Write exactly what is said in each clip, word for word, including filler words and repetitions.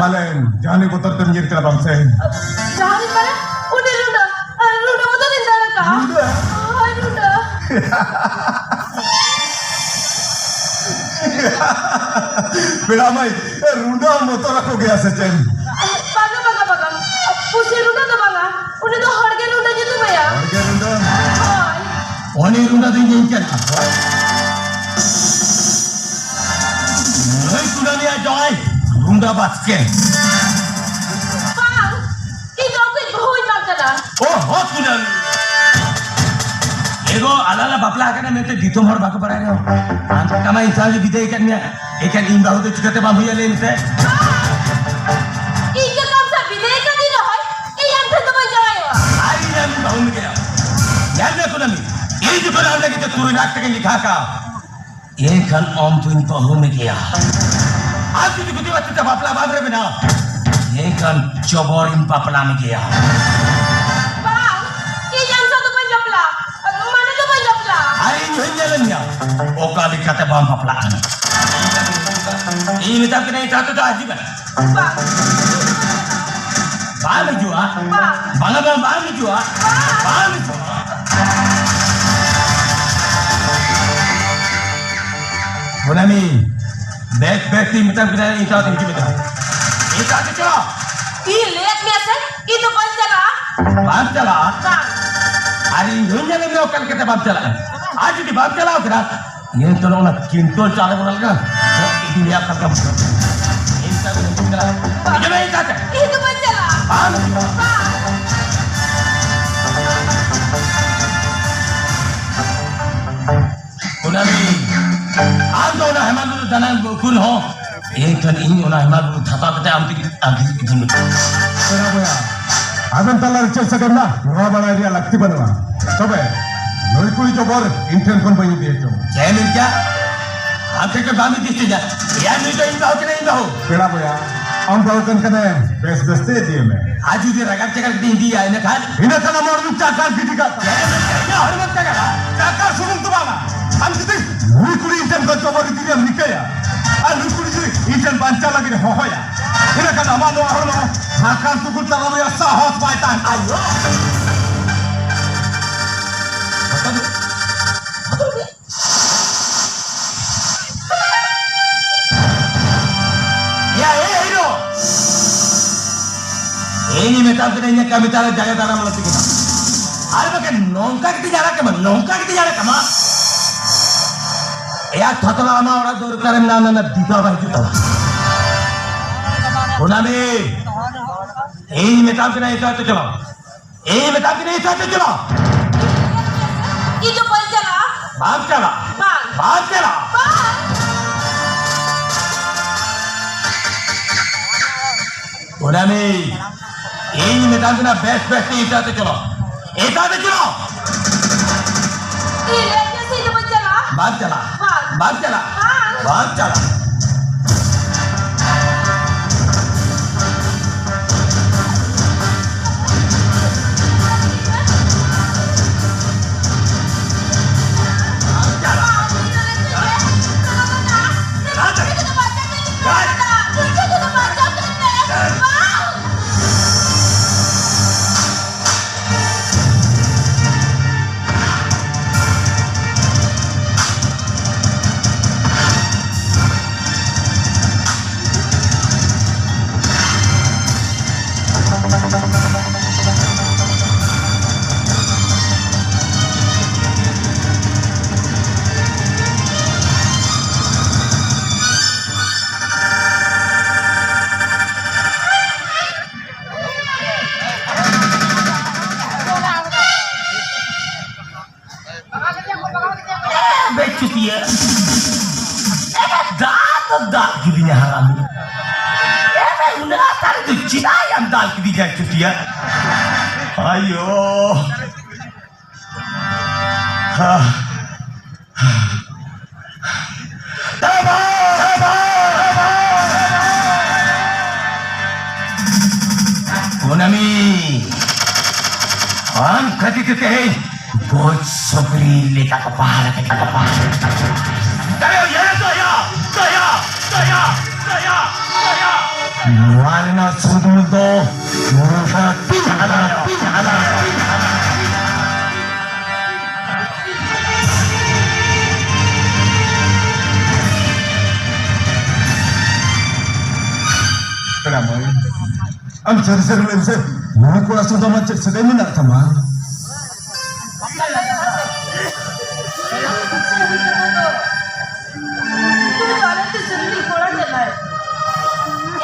ᱟᱞᱮ ᱡᱟᱦᱟᱱᱤ ᱵᱚᱛᱚᱨ ᱛᱮᱢ ᱧᱤᱨ ᱠᱟᱱᱟ ᱵᱟᱝ ᱥᱮ? ᱡᱟᱦᱟᱱᱤ ᱢᱟᱱᱮ? ᱩᱱᱤ ᱨᱩᱸᱰᱟᱹ, ᱨᱩᱸᱰᱟᱹ ᱵᱚᱛᱚᱨ ᱤᱧ ᱫᱟᱹᱲ ᱠᱟᱜᱼᱟ᱾ ᱨᱩᱸᱰᱟᱹ? ᱦᱳᱭ, ᱨᱩᱸᱰᱟᱹ᱾ ᱯᱮᱲᱟ ᱢᱟᱹᱭ, ᱨᱩᱸᱰᱟᱹ ᱵᱚᱛᱚᱨ ᱟᱠᱚ ᱜᱮᱭᱟ ᱥᱮ ᱪᱮᱫ? ᱵᱟᱝᱟ, ᱵᱟᱝᱟ, ᱵᱟᱝᱟ᱾ ᱯᱩᱥᱤ ᱨᱩᱸᱰᱟᱹ ᱫᱚ ᱵᱟᱝᱟ᱾ ᱩᱱᱤ ᱫᱚ ᱦᱚᱲ ᱜᱮ ᱨᱩᱸᱰᱟᱹ ᱧᱩᱛᱩᱢ ᱟᱭᱟ᱾ ᱦᱚᱲ ᱜᱮ ᱨᱩᱸᱰᱟᱹ? ᱦᱳᱭ᱾ ᱩᱱᱤ ᱨᱩᱸᱰᱟᱹ ᱫᱚ ᱤᱧ ᱠᱟᱱᱟ᱾ ᱱᱩᱭ ᱠᱩᱰᱟᱹᱢᱤᱭᱟᱹ ᱡᱟᱶᱟᱭ ᱨᱩᱸᱰᱟᱹ ᱵᱟᱥᱠᱮ᱾ ᱵᱟᱝ, ᱤᱧ ᱫᱚ ᱚᱠᱚᱭ ᱵᱟᱹᱦᱩ ᱦᱚᱸ ᱵᱟᱝ ᱠᱟᱱᱟ᱾ ᱳ ᱦᱳ ᱠᱩᱰᱟᱹᱢᱤ᱾ ᱮᱜᱳ ᱟᱞᱟᱝ ᱞᱟᱝ ᱵᱟᱯᱞᱟ ᱟᱠᱟᱱᱟ ᱢᱮᱱᱛᱮ ᱫᱤᱥᱚᱢ ᱦᱚᱲ ᱵᱟᱠᱚ ᱵᱟᱲᱟᱭ ᱨᱮᱦᱚᱸ᱾ ᱟᱢ ᱠᱟᱢᱟ ᱤᱧ ᱥᱟᱶ ᱵᱤᱫᱟᱹᱭ ᱟᱠᱟᱫ ᱢᱮᱭᱟ᱾ ᱮᱱᱠᱷᱟᱱ ᱤᱧ ᱵᱟᱹᱦᱩ ᱫᱚ ᱪᱤᱠᱟᱹᱛᱮ ᱵᱟᱢ ᱦᱩᱭᱩᱜᱼᱟ ᱞᱟᱹᱭ ᱢᱮᱥᱮ? ᱤᱧ ᱡᱚᱛᱚ ᱟᱢ ᱥᱟᱶ ᱵᱤᱫᱟᱹᱭ ᱟᱠᱟᱫᱤᱧ ᱨᱮᱦᱚᱸ, ᱤᱧ ᱟᱢ ᱴᱷᱮᱱ ᱫᱚ ᱵᱟᱹᱧ ᱡᱟᱶᱟᱭᱚᱜᱼᱟ᱾ ᱟᱨ ᱤᱧ ᱟᱢᱤᱧ ᱵᱟᱹᱦᱩ ᱢᱮᱜᱮᱭᱟ᱾ ᱧᱮᱞ ᱢᱮ ᱠᱩᱱᱟᱹᱢᱤ, ᱤᱧ ᱡᱚᱠᱷᱚᱱ ᱟᱢ ᱞᱟᱹᱜᱤᱫ ᱛᱮ ᱛᱩᱨᱩᱭ ᱞᱟᱠᱷ ᱴᱟᱠᱟᱧ ᱞᱮᱠᱷᱟ ᱟᱠᱟᱫᱼᱟ, ᱮᱱᱠᱷᱟᱱ ᱟᱢ ᱫᱚᱧ ᱵᱟᱹᱦᱩ ᱢᱮᱜᱮᱭᱟ᱾ ᱟᱨ ᱡᱩᱫᱤ ᱠᱩᱥᱤ ᱵᱟᱹᱥᱤ ᱛᱮ ᱵᱟᱯᱞᱟ ᱵᱟᱢ ᱨᱮᱵᱮᱱᱟ, ᱮᱱᱠᱷᱟᱱ ᱡᱚᱵᱚᱨᱤᱧ ᱵᱟᱯᱞᱟ ᱢᱮᱜᱮᱭᱟ᱾ ᱵᱟᱝ, ᱤᱧ ᱟᱢ ᱥᱟᱶ ᱫᱚ ᱵᱟᱹᱧ ᱵᱟᱯᱞᱟ, ᱢᱟᱱᱮ ᱫᱚ ᱵᱟᱹᱧ ᱵᱟᱯᱞᱟ᱾ ᱟᱨ ᱤᱧ ᱦᱚᱸᱧ ᱧᱮᱞᱮᱫ ᱢᱮᱭᱟ, ᱚᱠᱟ ᱞᱮᱠᱟᱛᱮ ᱵᱟᱢ ᱵᱟᱯᱞᱟᱜ ᱠᱟᱱᱟ᱾ ᱤᱧ ᱢᱮᱛᱟᱢ ᱠᱟᱱᱟ, ᱮᱴᱟᱜ ᱛᱮᱫᱚ ᱦᱤᱡᱩᱜ ᱢᱮ᱾ ᱵᱟᱝ᱾ ᱵᱟᱢ ᱦᱤᱡᱩᱜᱼᱟ? ᱵᱟᱝ᱾ ᱵᱟᱝᱟ, ᱵᱟᱝ, ᱵᱟᱢ ᱦᱤᱡᱩᱜᱼᱟ? ᱵᱟᱝ᱾ ᱵᱟᱢ ᱦᱤᱡᱩᱜᱼᱟ? ᱠᱩᱱᱟᱹᱢᱤ, ᱵᱮᱥ, ᱵᱮᱥ, ᱤᱧ ᱢᱮᱛᱟᱢ ᱠᱟᱱᱟ, ᱤᱧ ᱥᱟᱶᱛᱮ ᱦᱤᱡᱩᱜ ᱢᱮ᱾ ᱤᱧ ᱥᱟᱶᱛᱮ ᱪᱚ᱾ ᱤᱧ ᱞᱟᱹᱭᱟᱫ ᱢᱮᱭᱟ ᱥᱮ, ᱤᱧ ᱫᱚ ᱵᱟᱹᱧ ᱪᱟᱞᱟᱜᱼᱟ᱾ ᱵᱟᱢ ᱪᱟᱞᱟᱜᱼᱟ? ᱵᱟᱝ᱾ ᱟᱨ ᱤᱧ ᱦᱚᱸᱧ ᱧᱮᱞᱮᱫ ᱢᱮᱭᱟ, ᱚᱠᱟ ᱞᱮᱠᱟᱛᱮ ᱵᱟᱢ ᱪᱟᱞᱟᱜᱼᱟ᱾ ᱟᱨ ᱡᱩᱫᱤ ᱵᱟᱢ ᱪᱟᱞᱟᱣ ᱠᱟᱱᱟ, ᱤᱧ ᱛᱚ ᱚᱱᱟ ᱠᱤᱱᱴᱚᱞ ᱪᱟᱣᱞᱮ ᱵᱚᱫᱚᱞ ᱠᱟᱱᱟ᱾ ᱤᱫᱤ ᱢᱮᱭᱟ ᱚᱠᱟ ᱞᱮᱠᱟᱢ ᱵᱩᱡᱷᱟᱹᱣ? ᱤᱧ ᱥᱟᱶ ᱫᱚ ᱦᱤᱡᱩᱜ ᱠᱟᱱᱟ᱾ ᱤᱧ ᱫᱚ ᱵᱟᱹᱧ ᱪᱟᱞᱟᱜᱼᱟ᱾ ᱵᱟᱝ᱾ ᱵᱟᱝ᱾ ᱠᱩᱱᱟᱹᱢᱤ, ᱟᱢ ᱫᱚ ᱚᱱᱟ ᱦᱮᱢᱟᱞ ᱵᱩᱨᱩ ᱫᱟᱱᱟᱝ ᱩᱠᱩᱱ ᱦᱚᱸ, ᱮᱱᱠᱷᱟᱱ ᱤᱧ ᱚᱱᱟ ᱦᱮᱢᱟᱞ ᱵᱩᱨᱩ ᱫᱷᱟᱯᱟ ᱠᱟᱛᱮ ᱟᱢ ᱛᱮᱜᱮ ᱟᱹᱜᱩ ᱤᱫᱤ ᱢᱮ᱾ ᱯᱮᱲᱟ ᱵᱚᱭᱦᱟ, ᱟᱵᱮᱱ ᱛᱟᱞᱟᱨᱮ ᱪᱮᱫ ᱥᱟᱰᱮ ᱢᱮᱱᱟᱜᱼᱟ, ᱱᱚᱣᱟ ᱵᱟᱲᱟᱭ ᱨᱮᱭᱟᱜ ᱞᱟᱹᱠᱛᱤ ᱵᱟᱹᱱᱩᱜᱼᱟ᱾ ᱛᱚᱵᱮ, ᱱᱩᱭ ᱠᱩᱲᱤ ᱡᱚᱵᱚᱨ ᱤᱧ ᱴᱷᱮᱱ ᱠᱷᱚᱱ ᱵᱟᱹᱧ ᱤᱫᱤ ᱦᱚᱪᱚ᱾ ᱪᱮᱫ ᱮᱢ ᱢᱮᱱ ᱠᱮᱭᱟ? ᱟᱢ ᱴᱷᱮᱱ ᱠᱷᱚᱱ ᱵᱟᱢ ᱤᱫᱤ ᱦᱚᱪᱚᱧᱟ᱾ ᱮᱭᱟ, ᱱᱩᱭ ᱫᱚ ᱤᱧ ᱵᱟᱹᱦᱩ ᱠᱟᱱᱟᱭ, ᱤᱧ ᱵᱟᱹᱦᱩ᱾ ᱯᱮᱲᱟ ᱵᱚᱭᱦᱟ, ᱟᱢ ᱵᱟᱹᱦᱩ ᱠᱟᱱ ᱠᱷᱟᱱᱮᱢ, ᱵᱮᱥ ᱵᱮᱥ ᱛᱮ ᱤᱫᱤᱭᱮ ᱢᱮ᱾ ᱟᱨ ᱡᱩᱫᱤ ᱨᱟᱜᱟᱲ ᱪᱟᱜᱟᱲ ᱠᱟᱛᱮ ᱤᱫᱤᱭᱟ, ᱤᱱᱟᱹ ᱠᱷᱟᱱ? ᱤᱱᱟᱹ ᱠᱷᱟᱱ ᱟᱢᱟᱜ ᱦᱚᱲᱢᱚ ᱪᱟᱠᱟᱨ ᱜᱤᱰᱤ ᱠᱟᱜ ᱛᱟᱢᱟ᱾ ᱪᱮᱫ ᱮᱢ ᱢᱮᱱ ᱠᱮᱫᱟ? ᱤᱧᱟᱹᱜ ᱦᱚᱲᱢᱚ ᱪᱟᱠᱟᱨᱟ? ᱪᱟᱠᱟᱨ ᱥᱩᱢᱩᱝ ᱫᱚ ᱵᱟᱝᱟ, ᱟᱢ ᱡᱩᱫᱤ ᱱᱩᱭ ᱠᱩᱲᱤ ᱤᱧ ᱴᱷᱮᱱ ᱠᱷᱚᱱ ᱡᱚᱵᱚᱨ ᱤᱫᱤ ᱨᱮᱭᱟᱜ ᱮᱢ ᱨᱤᱠᱟᱹᱭᱟ, ᱤᱧ ᱴᱷᱮᱱ ᱵᱟᱧᱪᱟᱣ ᱞᱟᱹᱜᱤᱫ ᱦᱚᱦᱚᱭᱟ, ᱤᱱᱟᱹᱠᱷᱟᱱ ᱟᱢᱟᱜ ᱱᱚᱣᱟ ᱦᱚᱲᱢᱚ ᱦᱟᱠᱟᱱ ᱛᱩᱠᱩ ᱛᱟᱲᱟᱢ ᱨᱮᱭᱟᱜ ᱥᱟᱦᱚᱥ ᱵᱟᱭ ᱛᱟᱦᱮᱱ ᱛᱟᱢᱟ᱾ ᱭᱟ, ᱮ ᱦᱤᱨᱳ! ᱤᱧ ᱢᱮᱛᱟᱢ ᱠᱟᱱᱟ, ᱤᱧᱟᱹᱜ ᱠᱟᱹᱢᱤ ᱛᱟᱞᱟ ᱡᱟᱭᱜᱟ ᱫᱟᱨᱟᱢ ᱞᱟᱹᱠᱛᱤ ᱠᱟᱱᱟ᱾ ᱟᱨ ᱵᱟᱠᱷᱟᱱ ᱱᱚᱝᱠᱟ ᱜᱮ ᱛᱤᱧ ᱟᱲᱟᱜ ᱠᱟᱢᱟ, ᱱᱚᱝᱠᱟ ᱜᱮ ᱛᱤᱧ ᱟᱲᱟᱜ ᱠᱟᱢᱟ᱾ ᱮᱭᱟ, ᱛᱷᱚᱛᱞᱟ, ᱟᱢᱟᱜ ᱚᱲᱟᱜ ᱫᱩᱣᱟᱹᱨ ᱚᱠᱟᱨᱮ ᱢᱮᱱᱟᱜᱼᱟ? ᱚᱱᱟ ᱫᱤᱫᱟ ᱵᱟᱭ ᱦᱤᱡᱩᱜ ᱛᱟᱢᱟ᱾ ᱠᱩᱱᱟᱹᱢᱤ, ᱤᱧ ᱢᱮᱛᱟᱢ ᱠᱟᱱᱟ, ᱮᱴᱟᱜ ᱛᱮ ᱪᱟᱞᱟᱣ᱾ ᱤᱧ ᱢᱮᱛᱟᱢ ᱠᱟᱱᱟ, ᱮᱴᱟᱜ ᱛᱮ ᱪᱟᱞᱟᱣ᱾ ᱤᱧ ᱫᱚ ᱵᱟᱹᱧ ᱪᱟᱞᱟᱜᱼᱟ᱾ ᱵᱟᱢ ᱪᱟᱞᱟᱜᱼᱟ? ᱵᱟᱝ᱾ ᱵᱟᱢ ᱪᱟᱞᱟᱜᱼᱟ? ᱵᱟᱝ᱾ ᱠᱩᱱᱟᱹᱢᱤ, ᱤᱧ ᱢᱮᱛᱟᱢ ᱠᱟᱱᱟ, ᱵᱮᱥ ᱵᱮᱥ ᱛᱮ ᱮᱴᱟᱜ ᱛᱮ ᱪᱟᱞᱟᱣ᱾ ᱮᱴᱟᱜ ᱛᱮ ᱪᱟᱞᱟᱣ᱾ ᱤᱧ ᱞᱟᱹᱭ ᱫᱟ ᱥᱮ ᱤᱧ ᱫᱚ ᱵᱟᱹᱧ ᱪᱟᱞᱟᱜᱼᱟ᱾ ᱵᱟᱢ ᱪᱟᱞᱟᱜᱼᱟ? ᱵᱟᱝ᱾ ᱵᱟᱢ ᱪᱟᱞᱟᱜᱼᱟ? ᱵᱟᱝ᱾ ᱵᱟᱢ ᱪᱟᱞᱟᱜᱼᱟ᱾ ᱵᱮᱪᱩᱛᱤᱭᱟᱹ᱾ ᱮ, ᱫᱟᱜ ᱫᱚ ᱫᱟᱜ ᱠᱤᱫᱤᱧᱟ, ᱦᱟᱨᱟᱢᱤ᱾ ᱮ, ᱩᱱᱟᱹᱜ ᱟᱛᱟᱨ ᱫᱚ ᱪᱮᱫᱟᱜ ᱭᱟᱢ ᱫᱟᱞ ᱠᱤᱫᱤᱧᱟ, ᱪᱩᱛᱤᱭᱟᱹ? ᱟᱭᱳ᱾ ᱦᱟ᱾ ᱠᱩᱱᱟᱹᱢᱤ, ᱟᱢ ᱠᱷᱟᱹᱛᱤᱨ ᱛᱮ ᱛᱮᱦᱮᱧ ᱜᱚᱡ ᱥᱩᱠᱨᱤ ᱞᱮᱠᱟ ᱠᱚ ᱯᱟᱦᱟᱞ ᱟᱠᱟᱫ ᱠᱚᱣᱟ᱾ ᱫᱟᱭᱟ, ᱫᱟᱭᱟ, ᱫᱟᱭᱟ, ᱱᱚᱣᱟ ᱨᱮᱱᱟᱜ ᱥᱩᱫᱷ ᱢᱩᱞ ᱫᱚ ᱢᱚᱬᱮ ᱥᱟᱭ ᱛᱤᱨᱤᱥ ᱟᱱᱟ᱾ ᱯᱮᱲᱟ ᱢᱟᱹᱭ, ᱟᱢ ᱥᱟᱹᱨᱤ ᱥᱟᱹᱨᱤ ᱞᱟᱹᱭ ᱢᱮᱥᱮ, ᱱᱩᱭ ᱠᱚᱲᱟ ᱥᱟᱶ ᱫᱚ ᱟᱢᱟᱜ ᱪᱮᱫ ᱥᱟᱹᱜᱟᱹᱭ ᱢᱮᱱᱟᱜ ᱛᱟᱢᱟ? ᱩᱱᱤ ᱫᱚ ᱟᱞᱮ ᱟᱹᱛᱩ ᱥᱮᱱ ᱨᱤᱱᱤᱡ ᱠᱚᱲᱟ ᱠᱟᱱᱟᱭ᱾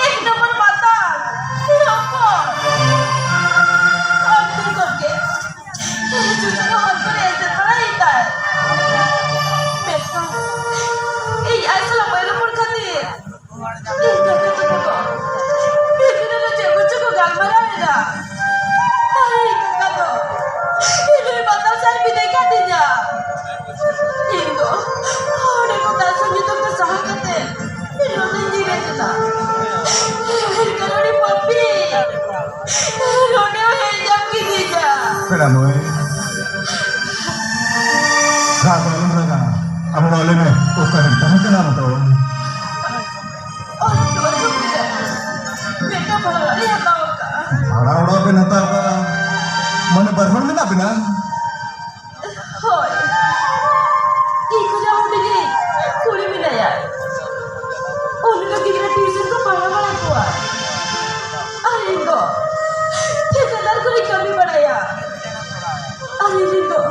ᱮᱠ ᱱᱚᱢᱵᱚᱨ ᱢᱟᱛᱟᱞ, ᱞᱚᱯᱚᱴ᱾ ᱟᱨ ᱫᱤᱱ ᱠᱷᱚᱱ ᱜᱮ ᱡᱩᱫᱤ ᱦᱚᱲ ᱠᱚᱨᱮ ᱮᱥᱮᱫ ᱵᱟᱲᱟᱭᱮᱫᱟᱭ᱾ ᱢᱮᱱᱠᱷᱟᱱ ᱤᱧ ᱟᱡ ᱥᱟᱞᱟᱜ ᱵᱟᱹᱧ ᱨᱚᱯᱚᱲ ᱠᱷᱟᱹᱛᱤᱨ ᱤᱧ ᱫᱟᱫᱟ ᱛᱟᱠᱚ ᱫᱚ ᱵᱷᱤᱛᱨᱤ ᱨᱮ ᱪᱮᱫ ᱠᱚᱪᱚ ᱠᱚ ᱜᱟᱞᱢᱟᱨᱟᱣ ᱮᱫᱟ᱾ ᱟᱨ ᱤᱧ ᱠᱟᱠᱟ ᱫᱚ ᱤᱧ ᱨᱮᱱ ᱵᱟᱛᱟᱣ ᱥᱟᱨ ᱵᱤᱫᱟᱹᱭ ᱠᱟᱫᱤᱧᱟ᱾ ᱤᱧ ᱫᱚ ᱚᱸᱰᱮ ᱠᱚ ᱫᱟᱥ ᱧᱩᱛᱩᱢ ᱛᱮ ᱥᱟᱦᱟ ᱠᱟᱛᱮ ᱱᱚᱰᱮᱧ ᱧᱤᱨ ᱮᱱᱟ᱾ ᱢᱮᱱᱠᱷᱟᱱ ᱩᱱᱤ ᱯᱟᱹᱯᱤ ᱱᱚᱰᱮ ᱦᱚᱸ ᱦᱮᱡ ᱧᱟᱢ ᱠᱤᱫᱤᱧᱟ᱾ ᱯᱮᱲᱟ ᱢᱟᱹᱭ, ᱨᱟᱜ ᱫᱚ ᱟᱞᱚᱢ ᱨᱟᱜᱟ᱾ ᱟᱢ ᱫᱚ ᱞᱟᱹᱭ ᱢᱮ, ᱚᱠᱟᱨᱮᱢ ᱛᱟᱦᱮᱸ ᱠᱟᱱᱟ ᱟᱢ ᱫᱚ? ᱚᱲᱟᱜ ᱫᱩᱣᱟᱹᱨ ᱡᱚᱢ ᱠᱮᱫᱟ᱾ ᱢᱤᱫᱴᱟᱝ ᱵᱷᱟᱲᱟ ᱚᱲᱟᱜ ᱤᱧ ᱦᱟᱛᱟᱣ ᱟᱠᱟᱫᱼᱟ᱾ ᱵᱷᱟᱲᱟ ᱚᱲᱟᱜ ᱵᱮᱱ ᱦᱟᱛᱟᱣ ᱟᱠᱟᱫᱼᱟ? ᱢᱟᱱᱮ ᱵᱟᱨ ᱦᱚᱲ ᱢᱮᱱᱟᱜ ᱵᱮᱱᱟ? ᱦᱳᱭ᱾ ᱤᱧ ᱠᱷᱚᱱᱟᱜ ᱦᱩᱰᱤᱧᱤᱡ ᱠᱩᱲᱤ ᱢᱮᱱᱟᱭᱟ᱾ ᱩᱱᱤ ᱫᱚ ᱜᱤᱫᱽᱨᱟᱹ ᱴᱤᱭᱩᱥᱚᱱ ᱠᱚ ᱯᱟᱲᱦᱟᱣ ᱵᱟᱲᱟ ᱠᱚᱣᱟ᱾ ᱟᱨ ᱤᱧ ᱫᱚ ᱴᱷᱤᱠᱟᱹᱫᱟᱨ ᱠᱚᱨᱮᱧ ᱠᱟᱹᱢᱤ ᱵᱟᱲᱟᱭᱟ᱾ ᱟᱨ ᱤᱧ ᱫᱚ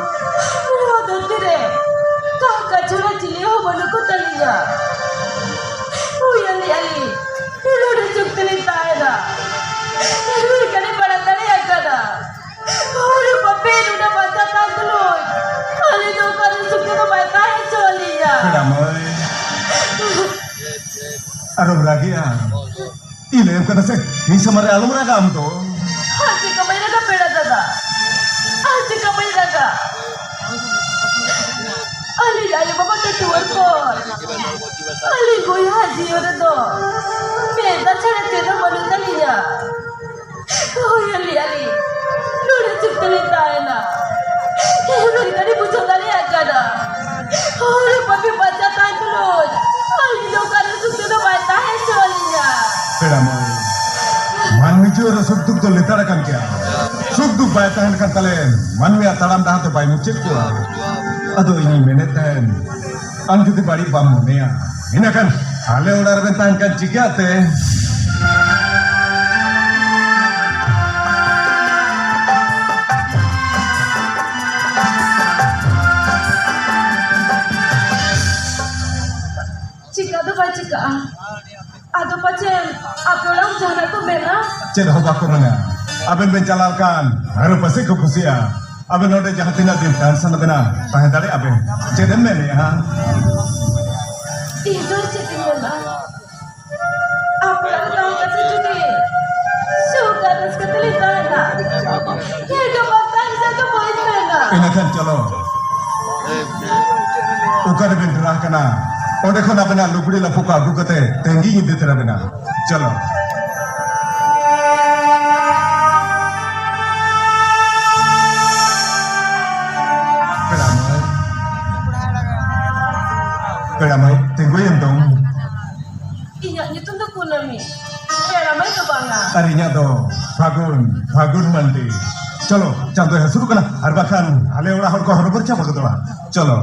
ᱱᱚᱣᱟ ᱫᱷᱟᱹᱨᱛᱤ ᱨᱮ ᱠᱟᱠᱟ ᱪᱷᱟᱲᱟ ᱪᱤᱞᱤ ᱦᱚᱸ ᱵᱟᱹᱱᱩᱜ ᱠᱚ ᱛᱟᱹᱞᱤᱧᱟ᱾ ᱦᱩᱭ ᱟᱹᱞᱤᱧ ᱟᱹᱞᱤᱧ ᱱᱚᱰᱮ ᱪᱩᱯ ᱛᱮᱞᱤᱧ ᱛᱟᱦᱮᱱᱟ᱾ ᱢᱮᱱᱠᱷᱟᱱ ᱤᱧ ᱵᱟᱲᱟᱭ ᱫᱟᱲᱮᱭᱟᱜ ᱠᱟᱱᱟ᱾ ᱟᱨᱮ ᱵᱟᱯᱮ, ᱱᱚᱰᱮ ᱵᱟᱧᱪᱟᱣ ᱛᱟᱦᱮᱱ ᱛᱩᱞᱩᱡ ᱟᱹᱞᱤᱧ ᱫᱚ ᱚᱠᱟ ᱨᱮ ᱥᱩᱠ ᱛᱮᱫᱚ ᱵᱟᱭ ᱛᱟᱦᱮᱸ ᱦᱚᱪᱚ ᱟᱹᱞᱤᱧᱟ᱾ ᱯᱮᱲᱟ ᱢᱟᱹᱭ, ᱟᱞᱚᱢ ᱨᱟᱜᱮᱜᱼᱟ᱾ ᱤᱧ ᱞᱟᱹᱭᱟᱢ ᱠᱟᱱᱟ ᱥᱮ, ᱤᱧ ᱥᱟᱢᱟᱝ ᱨᱮ ᱟᱞᱚᱢ ᱨᱟᱜᱟ ᱟᱢ ᱫᱚ᱾ ᱟᱨ ᱪᱮᱫ ᱠᱚ ᱵᱟᱹᱧ ᱨᱟᱜᱟ ᱯᱮᱲᱟ ᱫᱟᱫᱟ? ᱟᱨ ᱪᱮᱫ ᱠᱚ ᱵᱟᱹᱧ ᱨᱟᱜᱟ? ᱟᱹᱞᱤᱧ ᱟᱭᱳ ᱵᱟᱵᱟ ᱫᱚ ᱴᱩᱣᱟᱹᱨ ᱯᱚᱨ ᱟᱹᱞᱤᱧ ᱵᱚᱭᱦᱟ ᱡᱤᱭᱚᱱ ᱨᱮᱫᱚ ᱯᱮᱲᱟ ᱪᱷᱟᱲᱟ ᱪᱮᱫ ᱦᱚᱸ ᱵᱟᱹᱱᱩᱜ ᱛᱟᱹᱞᱤᱧᱟ᱾ ᱦᱳᱭ, ᱟᱹᱞᱤᱧ, ᱟᱹᱞᱤᱧ ᱱᱚᱰᱮ ᱪᱩᱯ ᱛᱮᱞᱤᱧ ᱛᱟᱦᱮᱱᱟ᱾ ᱢᱮᱱᱠᱷᱟᱱ ᱤᱧ ᱵᱩᱡᱷᱟᱹᱣ ᱫᱟᱲᱮᱭᱟᱜ ᱠᱟᱱᱟ, ᱦᱚᱲ ᱵᱟᱹᱠᱤ ᱵᱟᱧᱪᱟᱣ ᱛᱟᱦᱮᱱ ᱛᱩᱞᱩᱡ ᱟᱹᱞᱤᱧ ᱫᱚ ᱚᱠᱟᱨᱮ ᱥᱩᱠ ᱛᱮᱫᱚ ᱯᱮᱲᱟ ᱢᱟᱹᱭ, ᱢᱟᱹᱱᱢᱤ ᱡᱤᱭᱚᱱ ᱨᱮ ᱥᱩᱠ ᱫᱩᱠ ᱫᱚ ᱞᱮᱛᱟᱲ ᱟᱠᱟᱱ ᱜᱮᱭᱟ᱾ ᱥᱩᱠ ᱫᱩᱠ ᱵᱟᱭ ᱛᱟᱦᱮᱱ ᱠᱷᱟᱱ ᱛᱟᱞᱮ ᱢᱟᱹᱱᱢᱤᱭᱟᱜ ᱛᱟᱲᱟᱢ ᱰᱟᱦᱟᱨ ᱫᱚ ᱵᱟᱭ ᱢᱩᱪᱟᱹᱫ ᱠᱚᱜᱼᱟ᱾ ᱟᱫᱚ ᱤᱧᱤᱧ ᱢᱮᱱᱮᱫ ᱛᱟᱦᱮᱱ, ᱟᱢ ᱡᱩᱫᱤ ᱵᱟᱹᱲᱤᱡ ᱵᱟᱢ ᱢᱚᱱᱮᱭᱟ, ᱤᱱᱟᱹᱠᱷᱟᱱ ᱟᱞᱮ ᱚᱲᱟᱜ ᱨᱮᱵᱮᱱ ᱛᱟᱦᱮᱱ ᱠᱷᱟᱱ ᱪᱤᱠᱟᱹᱛᱮ? ᱪᱤᱠᱟ ᱫᱚ ᱵᱟᱭ ᱪᱤᱠᱟᱜᱼᱟ᱾ ᱟᱫᱚ ᱯᱟᱪᱮ ᱟᱯᱮ ᱚᱲᱟᱜ ᱡᱟᱦᱟᱱᱟᱜ ᱠᱚ ᱢᱮᱱᱟ? ᱪᱮᱫ ᱦᱚᱸ ᱵᱟᱠᱚ ᱢᱮᱱᱟ᱾ ᱟᱵᱮᱱ ᱵᱮᱱ ᱪᱟᱞᱟᱣ ᱞᱮᱠᱷᱟᱱ ᱟᱨᱚ ᱯᱟᱥᱮ ᱠᱚ ᱠᱩᱥᱤᱜᱼᱟ᱾ ᱟᱵᱮᱱ ᱱᱚᱰᱮ ᱡᱟᱦᱟᱸ ᱛᱤᱱᱟᱹᱜ ᱫᱤᱱ ᱛᱟᱦᱮᱱ ᱥᱟᱱᱟ ᱵᱮᱱᱟ, ᱛᱟᱦᱮᱸ ᱫᱟᱲᱮᱭᱟᱜᱼᱟ ᱵᱮᱱ᱾ ᱪᱮᱫ ᱮᱢ ᱢᱮᱱᱮᱫᱼᱟ? ᱤᱧ ᱫᱚ ᱪᱮᱫ ᱤᱧ ᱢᱮᱱᱟ? ᱟᱯᱮ ᱚᱲᱟᱜ ᱨᱮ ᱛᱟᱦᱮᱸ ᱠᱟᱛᱮ ᱡᱩᱫᱤ ᱥᱩᱠ ᱟᱨ ᱨᱟᱹᱥᱠᱟᱹ ᱛᱮᱞᱮ ᱛᱟᱦᱮᱱᱟ, ᱤᱧ ᱫᱚ ᱵᱟᱝ ᱛᱟᱦᱮᱱ ᱥᱟᱱᱟ ᱵᱟᱹᱧ ᱢᱮᱱᱟ᱾ ᱤᱱᱟᱹᱠᱷᱟᱱ ᱪᱚᱞᱚ, ᱚᱠᱟ ᱨᱮᱵᱮᱱ ᱰᱮᱨᱟ ᱠᱟᱱᱟ, ᱚᱸᱰᱮ ᱠᱷᱚᱱ ᱟᱵᱮᱱᱟᱜ ᱞᱩᱜᱽᱲᱤ ᱞᱟᱯᱚ ᱠᱚ ᱟᱹᱜᱩ ᱠᱟᱛᱮ ᱛᱮᱸᱜᱤᱧ ᱤᱫᱤ ᱛᱚᱨᱟ ᱵᱮᱱᱟ᱾ ᱪᱚᱞᱚ᱾ ᱯᱮᱲᱟ ᱢᱟᱹᱭ, ᱯᱮᱲᱟ ᱢᱟᱹᱭ, ᱛᱤᱸᱜᱩᱭᱮᱱ ᱫᱚᱢ᱾ ᱤᱧᱟᱜ ᱧᱩᱛᱩᱢ ᱫᱚ ᱠᱩᱱᱟᱹᱢᱤ, ᱯᱮᱲᱟ ᱢᱟᱹᱭ ᱫᱚ ᱵᱟᱝᱟ᱾ ᱟᱨ ᱤᱧᱟᱜ ᱫᱚ ᱯᱷᱟᱹᱜᱩᱱ, ᱯᱷᱟᱹᱜᱩᱱ ᱢᱟᱱᱰᱤ᱾ ᱪᱚᱞᱚ, ᱪᱟᱸᱫᱚᱭ ᱦᱟᱹᱥᱩᱨᱚᱜ ᱠᱟᱱᱟ, ᱟᱨ ᱵᱟᱠᱷᱟᱱ ᱟᱞᱮ ᱚᱲᱟᱜ ᱦᱚᱲ ᱠᱚ ᱦᱚᱨᱚᱵᱚᱨᱚ ᱪᱟᱵᱟ ᱜᱚᱫᱚᱜᱼᱟ᱾ ᱪᱚᱞᱚ᱾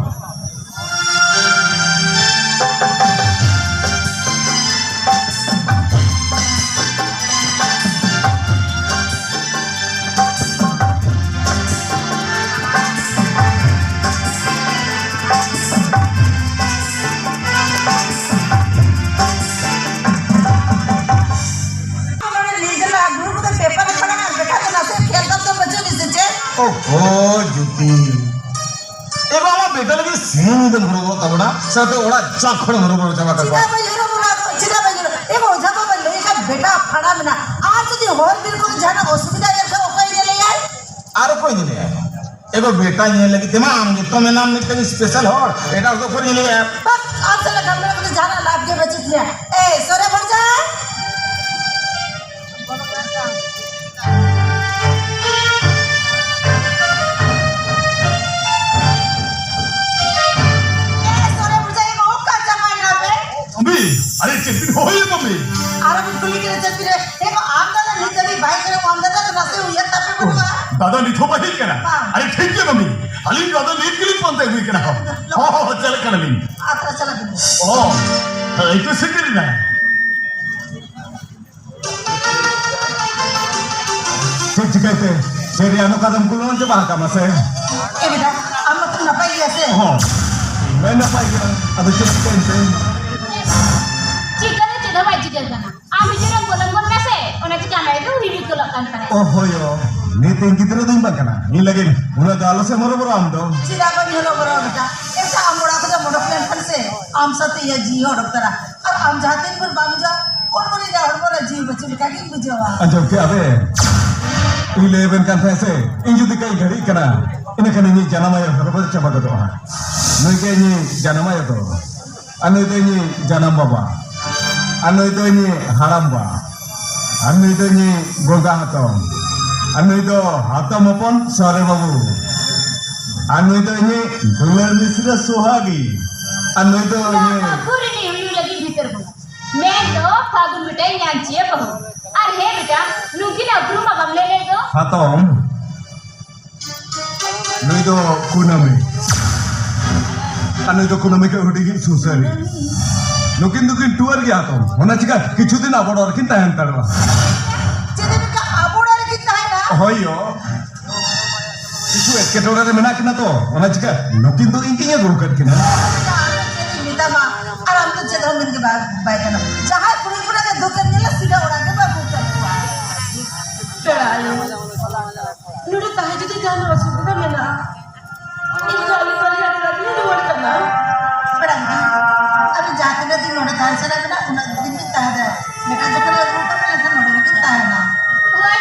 ᱱᱚᱰᱮ ᱞᱟᱹᱭ ᱡᱟᱞᱟ, ᱜᱩᱨᱩ ᱠᱚᱫᱚ ᱯᱮᱯᱟᱨ ᱮ ᱯᱟᱲᱦᱟᱜᱼᱟ, ᱵᱮᱴᱟ ᱫᱚ ᱱᱟᱥᱮ ᱠᱷᱮᱞ ᱫᱚ ᱵᱟᱹᱪᱩᱜ ᱟᱹᱱᱤᱡ ᱥᱮ ᱪᱮᱫ? ᱳᱦᱳ, ᱡᱩᱛᱤ᱾ ᱮ ᱵᱟᱵᱟ, ᱵᱮᱴᱟ ᱞᱟᱹᱜᱤᱫ ᱥᱤᱧ ᱧᱤᱫᱟᱹᱢ ᱦᱚᱨᱚᱵᱚᱨᱚ ᱛᱟᱵᱚᱱᱟ, ᱥᱟᱶᱛᱮ ᱚᱲᱟᱜ ᱡᱟᱠ ᱦᱚᱲᱮᱢ ᱦᱚᱨᱚᱵᱚᱨᱚ ᱪᱟᱵᱟ ᱠᱟᱠᱚᱣᱟ᱾ ᱪᱮᱫᱟᱜ ᱵᱟᱹᱧ ᱦᱚᱨᱚᱵᱚᱨᱚ ᱟᱫᱚ? ᱪᱮᱫᱟᱜ ᱵᱟᱹᱧ ᱦᱚᱨᱚᱵᱚᱨᱚ? ᱮ ᱵᱟᱵᱟ, ᱚᱡᱷᱟ ᱵᱟᱵᱟ ᱞᱟᱹᱭ ᱠᱷᱟᱱ ᱵᱮᱴᱟ ᱯᱷᱟᱲᱟ ᱢᱮᱱᱟᱜᱼᱟ᱾ ᱟᱨ ᱡᱩᱫᱤ ᱦᱚᱨ ᱵᱤᱨ ᱠᱚᱨᱮ ᱡᱟᱦᱟᱱᱟᱜ ᱚᱥᱩᱵᱤᱫᱷᱟ ᱧᱮᱞ ᱠᱷᱟᱱ ᱚᱠᱚᱭ ᱧᱮᱞᱮᱭᱟᱭ? ᱟᱨ ᱚᱠᱚᱭ ᱧᱮᱞᱮᱭᱟᱭ? ᱮ ᱜᱳ, ᱵᱮᱴᱟ ᱧᱮᱞ ᱞᱟᱹᱜᱤᱫ ᱛᱮᱢᱟ ᱟᱢ ᱜᱮᱛᱚ ᱢᱮᱱᱟᱢ ᱢᱤᱫᱴᱟᱝ special ᱦᱚᱲ, ᱮᱴᱟᱜ ᱦᱚᱲ ᱫᱚ ᱚᱠᱚᱭ ᱧᱮᱞᱮᱭᱟ? ᱵᱟᱠ, ᱟᱢ ᱥᱟᱞᱟᱜ ᱜᱟᱞᱢᱟᱨᱟᱣ ᱠᱟᱛᱮ ᱡᱟᱦᱟᱱᱟᱜ ᱞᱟᱵᱷ ᱜᱮ ᱵᱟᱹᱪᱩᱜ ᱛᱤᱧᱟ᱾ ᱮ, ᱥᱚᱨᱮ ᱵᱷᱚᱨᱡᱟ! ᱮ, ᱥᱚᱨᱮ ᱵᱷᱚᱨᱡᱟ, ᱮ ᱜᱳ, ᱚᱠᱟ ᱪᱟᱵᱟᱭᱮᱱᱟ ᱯᱮ? ᱵᱟᱹᱵᱤ, ᱟᱨᱮ ᱪᱮᱫ ᱵᱤᱱ ᱦᱚᱦᱚᱭᱟ ᱵᱟᱹᱵᱤ? ᱟᱨ ᱵᱤᱱ ᱠᱩᱞᱤ ᱫᱟᱫᱟ ᱱᱤᱛ ᱦᱚᱸ ᱵᱟᱭ ᱦᱮᱡ ᱠᱟᱱᱟ? ᱵᱟᱝ᱾ ᱟᱨᱮ, ᱴᱷᱤᱠ ᱜᱮ ᱢᱟᱹᱢᱤ, ᱟᱹᱞᱤᱧ ᱫᱟᱫᱟ ᱱᱤᱛ ᱜᱮᱞᱤᱧ ᱯᱟᱱᱛᱮ ᱟᱹᱜᱩᱭ ᱠᱟᱱᱟ᱾ ᱦᱚᱸ, ᱦᱚᱸ, ᱦᱚᱸ, ᱪᱟᱞᱟᱜ ᱠᱟᱱᱟᱞᱤᱧ᱾ ᱟᱪᱪᱷᱟ, ᱪᱟᱞᱟᱜ ᱠᱟᱱᱟ᱾ ᱚ, ᱦᱮᱸ, ᱤᱧ ᱫᱚ ᱥᱮᱴᱮᱨ ᱮᱱᱟ᱾ ᱪᱮᱫ ᱪᱤᱠᱟᱹᱭᱛᱮ? ᱪᱮᱫ ᱨᱮᱭᱟᱜ ᱱᱚᱝᱠᱟ ᱫᱚᱢ ᱠᱩᱞᱟᱹᱣ ᱪᱟᱵᱟ ᱟᱠᱟᱫ ᱢᱟᱥᱮ? ᱮ ᱵᱮᱴᱟ, ᱟᱢ ᱢᱟᱛᱚᱢ ᱱᱟᱯᱟᱭ ᱜᱮᱭᱟ ᱥᱮ? ᱦᱚᱸ, ᱤᱧ ᱢᱟᱧ ᱱᱟᱯᱟᱭ ᱜᱮᱭᱟ᱾ ᱟᱫᱚ ᱪᱮᱫ ᱪᱤᱠᱟᱹᱭᱮᱱ ᱛᱮ? ᱪᱤᱠᱟᱹ ᱫᱚ ᱪᱮᱫ ᱦᱚᱸ ᱵᱟᱭ ᱪᱤᱠᱟᱹᱜ ᱠᱟᱱᱟ᱾ ᱟᱢ ᱱᱤᱡᱮᱨᱮᱢ ᱜᱚᱞᱚᱝ ᱜᱚᱫ ᱢᱮᱥᱮ, ᱚᱱᱟ ᱪᱤᱠᱟᱹ ᱟᱢ ᱟᱭ ᱫᱚ ᱩᱭᱦᱟᱹᱨ ᱜᱚᱞᱚᱜ ᱠᱟᱱ ᱛᱟᱦᱮᱸᱫ᱾ ᱚ, ᱦᱳᱭ, ᱚ᱾ ᱱᱤᱛ ᱤᱧ ᱜᱤᱫᱽᱨᱟᱹ ᱫᱚᱧ ᱵᱟᱝ ᱠᱟᱱᱟ᱾ ᱤᱧ ᱞᱟᱹᱜᱤᱫ ᱩᱱᱟᱹᱜ ᱫᱚ ᱟᱞᱚ ᱥᱮ ᱦᱚᱨᱚᱵᱚᱨᱚ ᱟᱢ ᱫᱚ᱾ ᱪᱮᱫᱟᱜ ᱵᱟᱹᱧ ᱦᱚᱨᱚᱵᱚᱨᱚᱜᱼᱟ ᱵᱮᱴᱟ? ᱮᱱᱠᱷᱟᱱ ᱟᱢ ᱚᱲᱟᱜ ᱠᱷᱚᱱ ᱮᱢ ᱚᱰᱚᱠ ᱞᱮᱱᱠᱷᱟᱱ ᱥᱮ, ᱟᱢ ᱥᱟᱶᱛᱮ ᱤᱧᱟᱹᱜ ᱡᱤᱣᱤ ᱦᱚᱸ ᱚᱰᱚᱠ ᱛᱟᱨᱟ᱾ ᱟᱨ ᱟᱢ ᱡᱟᱦᱟᱸ ᱛᱤᱱ ᱵᱷᱳᱨ ᱵᱟᱢ ᱦᱤᱡᱩᱜᱼᱟ, ᱩᱱ ᱵᱷᱳᱨ ᱤᱧᱟᱹᱜ ᱦᱚᱲᱢᱚ ᱨᱮ ᱡᱤᱣᱤ ᱵᱟᱹᱪᱩᱜ ᱞᱮᱠᱟ ᱜᱤᱧ ᱵᱩᱡᱷᱟᱹᱣᱟ᱾ ᱟᱸᱡᱚᱢ ᱠᱮᱜᱼᱟ ᱵᱮᱱ? ᱤᱧ ᱞᱟᱹᱭ ᱟᱵᱮᱱ ᱠᱟᱱ ᱛᱟᱦᱮᱸ ᱥᱮ, ᱤᱧ ᱡᱩᱫᱤ ᱠᱟᱹᱡ ᱜᱷᱟᱹᱲᱤᱡ ᱠᱟᱱᱟ, ᱤᱱᱟᱹᱠᱷᱟᱱ ᱤᱧᱤᱡ ᱡᱟᱱᱟᱢ ᱟᱭᱳ ᱦᱚᱨᱚᱵᱚᱨᱚ ᱪᱟᱵᱟ ᱜᱚᱫᱚᱜᱼᱟ᱾ ᱱᱩᱭ ᱜᱮ ᱤᱧᱤᱡ ᱡᱟᱱᱟᱢ ᱟᱭᱳ ᱫᱚ᱾ ᱟᱨ ᱱᱩᱭ ᱫᱚ ᱤᱧᱤᱡ ᱡᱟᱱᱟᱢ ᱵᱟᱵᱟ᱾ ᱟᱨ ᱱᱩᱭ ᱫᱚ ᱤᱧᱤᱡ ᱦᱟᱲᱟᱢ ᱵᱟ᱾ ᱟᱨ ᱱᱩᱭ ᱫᱚ ᱤᱧᱤᱡ ᱜᱚᱸᱜᱟ ᱦᱟᱛᱚᱢ᱾ ᱟᱨ ᱱᱩᱭ ᱫᱚ ᱦᱟᱛᱚᱢ ᱦᱚᱯᱚᱱ ᱥᱚᱨᱮ ᱵᱟᱹᱵᱩ᱾ ᱟᱨ ᱱᱩᱭ ᱫᱚ ᱤᱧᱤᱡ ᱫᱩᱞᱟᱹᱲ ᱢᱤᱥᱨᱟ ᱥᱚᱦᱟᱜᱤ᱾ ᱟᱨ ᱱᱩᱭ ᱫᱚ ᱤᱧᱤᱡ ᱟᱠᱚ ᱨᱤᱱᱤᱡ ᱦᱩᱭᱩᱜ ᱞᱟᱹᱜᱤᱫ ᱵᱷᱤᱛᱟᱹᱨ ᱵᱚᱸᱜᱟ᱾ ᱢᱮᱱ ᱫᱚ ᱯᱷᱟᱹᱜᱩᱱ ᱵᱮᱴᱟᱭ ᱧᱟᱢ ᱪᱮᱫ ᱵᱟᱹᱦᱩ᱾ ᱟᱨ ᱦᱮᱸ ᱵᱮᱴᱟ, ᱱᱩᱠᱤᱱᱟᱜ ᱩᱯᱨᱩᱢ ᱢᱟ ᱵᱟᱢ ᱞᱟᱹᱭ ᱞᱮᱫ ᱫᱚ᱾ ᱦᱟᱛᱚᱢ, ᱱᱩᱭ ᱫᱚ ᱠᱩᱱᱟᱹᱢᱤ᱾ ᱟᱨ ᱱᱩᱭ ᱫᱚ ᱠᱩᱱᱟᱹᱢᱤ ᱠᱷᱚᱱ ᱦᱩᱰᱤᱧᱤᱡ ᱥᱩᱥᱟᱹᱨᱤ᱾ ᱱᱩᱠᱤᱱ ᱫᱚᱠᱤᱱ ᱴᱩᱣᱟᱹᱨ ᱜᱮᱭᱟ ᱦᱟᱛᱚᱢ᱾ ᱚᱱᱟ ᱪᱤᱠᱟ ᱠᱤᱪᱷᱩ ᱫᱤᱱ ᱟᱵᱚ ᱚᱲᱟᱜ ᱨᱮᱠᱤᱱ ᱛᱟᱦᱮᱱ ᱛᱟᱲᱚᱜᱼᱟ᱾ ᱪᱮᱫ ᱮᱢ ᱢᱮᱱ ᱠᱮᱫᱟ? ᱟᱵᱚ ᱚᱲᱟᱜ ᱨᱮᱠᱤᱱ ᱛᱟᱦᱮᱱᱟ? ᱦᱳᱭ ᱭᱳ᱾ ᱠᱤᱪᱷᱩ ᱮᱴᱠᱮᱴᱚᱬᱮ ᱨᱮ ᱢᱮᱱᱟᱜ ᱠᱤᱱᱟ ᱛᱚ, ᱚᱱᱟ ᱪᱤᱠᱟ ᱱᱩᱠᱤᱱ ᱫᱚ ᱤᱧ ᱜᱤᱧ ᱟᱹᱜᱩ ᱟᱠᱟᱫ ᱠᱤᱱᱟ᱾ ᱟᱫᱚ ᱪᱮᱫ ᱤᱧ ᱢᱮᱛᱟᱢᱟ? ᱟᱨ ᱟᱢ ᱫᱚ ᱪᱮᱫ ᱦᱚᱸ ᱢᱮᱱ ᱜᱮ ᱵᱟᱭ, ᱵᱟᱭ ᱜᱟᱱᱚᱜ᱾ ᱡᱟᱦᱟᱸᱭ ᱠᱩᱲᱤ ᱦᱚᱯᱚᱱᱟᱜ ᱜᱮ ᱫᱩᱠ ᱮᱢ ᱧᱮᱞᱟ, ᱥᱤᱫᱷᱟᱹ ᱚᱲᱟᱜ ᱜᱮ ᱵᱟᱹᱜᱩ ᱠᱟᱠᱚᱣᱟ᱾ ᱯᱮᱲᱟ ᱟᱭᱳ, ᱱᱚᱰᱮ ᱛᱟᱦᱮᱸ ᱡᱩᱫᱤ ᱡᱟᱦᱟᱱ ᱚᱥᱩᱵᱤᱫᱷᱟ ᱢᱮᱱᱟᱜᱼᱟ, ᱤᱧ ᱫᱚ ᱟᱞᱮ ᱵᱟᱞᱮ ᱟᱹᱰᱤ ᱨᱟᱹᱜᱤ ᱨᱩᱣᱟᱹᱲ ᱠᱟᱱᱟ᱾ ᱯᱮᱲᱟ ᱢᱮᱱᱟᱜᱼᱟ, ᱟᱫᱚ ᱡᱟᱦᱟᱸ ᱛᱤᱱᱟᱹᱜ ᱫᱤᱱ ᱱᱚᱰᱮ ᱛᱟᱦᱮᱸ ᱥᱟᱱᱟ ᱠᱟᱱᱟ, ᱩᱱᱟᱹᱜ ᱫᱤᱱ ᱜᱮ ᱛᱟᱦᱮᱸ ᱫᱟᱲᱮᱭᱟᱜᱼᱟ᱾ ᱵᱮᱴᱟ ᱡᱚᱠᱷᱚᱱ ᱮ ᱟᱹᱜᱩ ᱠᱟᱜ ᱢᱮ, ᱮᱱᱠᱷᱟᱱ ᱱᱚᱰᱮ ᱜᱮᱠᱤᱱ ᱛᱟᱦᱮᱱᱟ᱾ ᱦᱳᱭ,